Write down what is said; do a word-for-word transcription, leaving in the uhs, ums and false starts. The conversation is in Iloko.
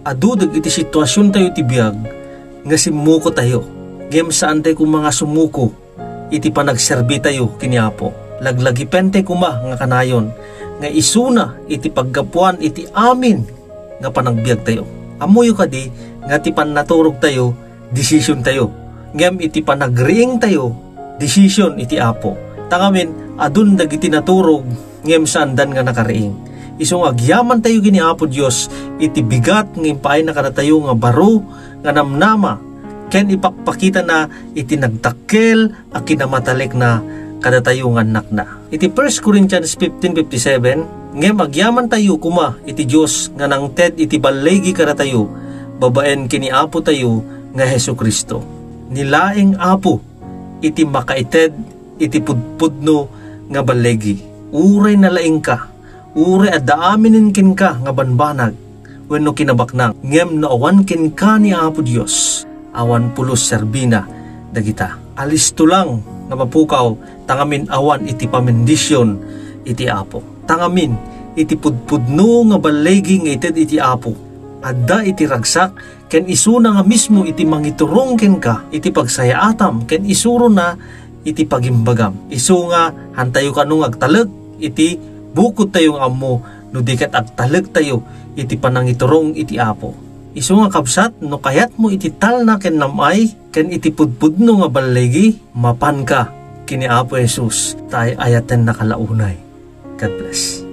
adu dagiti situasiontayo iti biag nga simmukotayo, ngem saantayo koma nga sumuko iti panagserbitayo ken ni Apo. Laglagipentayo koma nga kanayon nga isuna iti paggapuan iti amin nga panagbiagtayo. Ammoyo kadi nga ti pannaturogtayo, desisiontayo. Ngem iti panagriingtayo, decision iti Apo. Tangamin, adun dagiti naturog ngem saandan nga nakariing. Isu nga agyamantayo ken ni Apo Dios iti bigat nga impaayna kadatayo nga baro nga namnama ken ipakpakitana iti nagdakkel a kinamatalekna kadatayo nga annakna. Iti First Corinthians fifteen fifty-seven, ngem agyamantayo koma iti Dios nga nangted iti balligi kadatayo babaen ken ni Apotayo nga Jesu-Cristo. Ni laeng Apo iti makaited iti pudpudno nga balligi. Uray nalaingka, uray adda aminen kenka nga banbanag wenno kinabaknang, ngem no awan kenka ni Apo Dios, awan pulos serbina dagita. Alisto lang nga mapukaw, tangamin awan iti pamendision iti Apo. Tangamin iti pudpudno nga balligi nga ited iti Apo, adda iti ragsak ken isuna nga mismo iti mangiturong kenka iti pagsayaatam ken isurona iti pagimbagam. Isu nga hantayo kano nga agtalek iti bukodtayo nga ammo no di ket agtalektayo iti panangiturong iti Apo. Isu nga kabsat, no kayatmo iti talna ken nam-ay ken iti pudpudno nga balligi, mapanka ken ni Apo Jesus ta ay-ayatenna ka la unay. God bless.